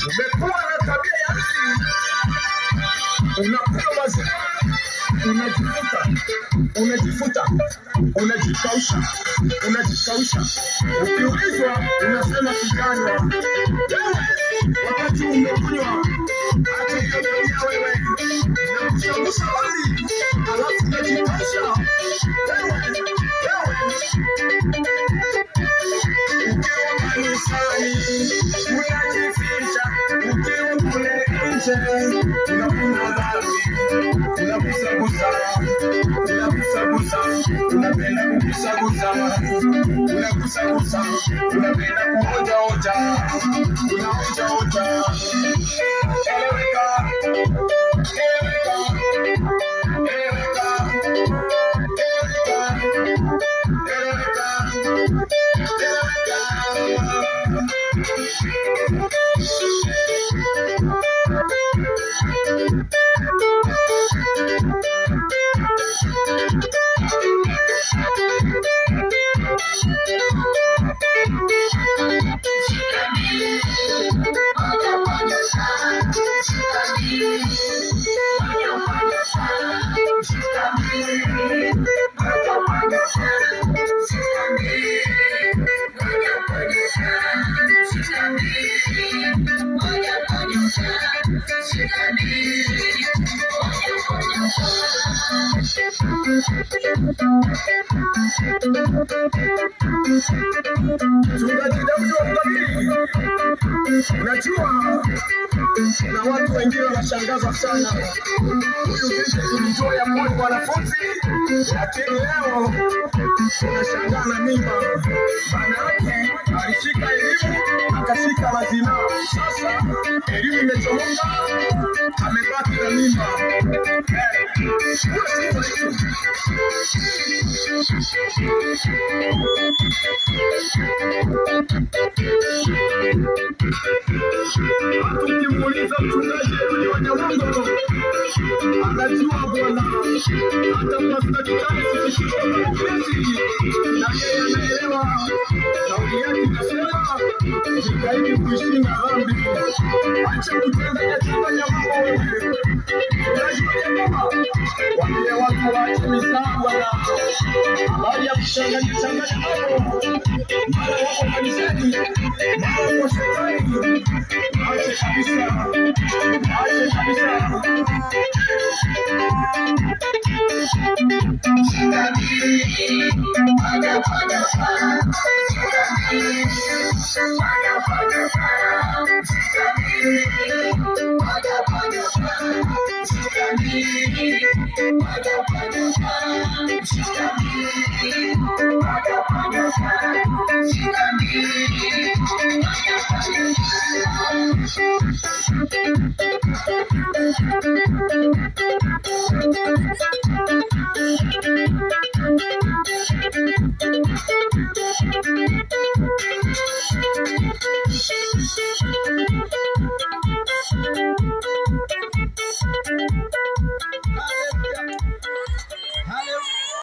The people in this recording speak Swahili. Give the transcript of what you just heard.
Umekuwa na tabia ya nzi, unakunywa maziwa, unajifuta, unajifuta, unajikausha, unajikausha. Ukiulizwa unasema sijanywa. Wewe wakati umekunywa, acha hiyo tabia wewe, na kushangusha bali, alafu unajikausha. Wewe, wewe ukiwa kanisani unajificha, ukiwa kule nje unakunywa dhambi, unagusagusa, unagusagusa, unapenda kugusagusa, unagusagusa, unapenda kuojaoja, unaojaoja. Eleweka, eleweka, eleweka, eleweka, eleweka, eleweka. Mchungaji Daudi wa Mtabiri, unajua na watu wengine wanashangaza sana. Huyu binti tulimjua ya kuwa ni mwanafunzi, lakini leo tunashangaa na mimba. Maana yake alishika elimu akashika mazina. Sasa elimu imechomoka, amebaki na mimba. Huyo si mtu. Hata ukimuuliza mchungaji Edwin wa Nyamongo anajua bwana. Hata Pastor Charles Kishiko Mkwezi na yeye anaelewa. Kauli yake inasema jitahidi kuishinda dhambi, acha kuchanganya changanya mambo wewe. Mchungaji wa Nyamongo, waambie watu waache mizaha bwana, habari ya kuchanganya changanya mambo, mara wako kanisani, mara wako shetani. Ache kabisa, ache kabisa.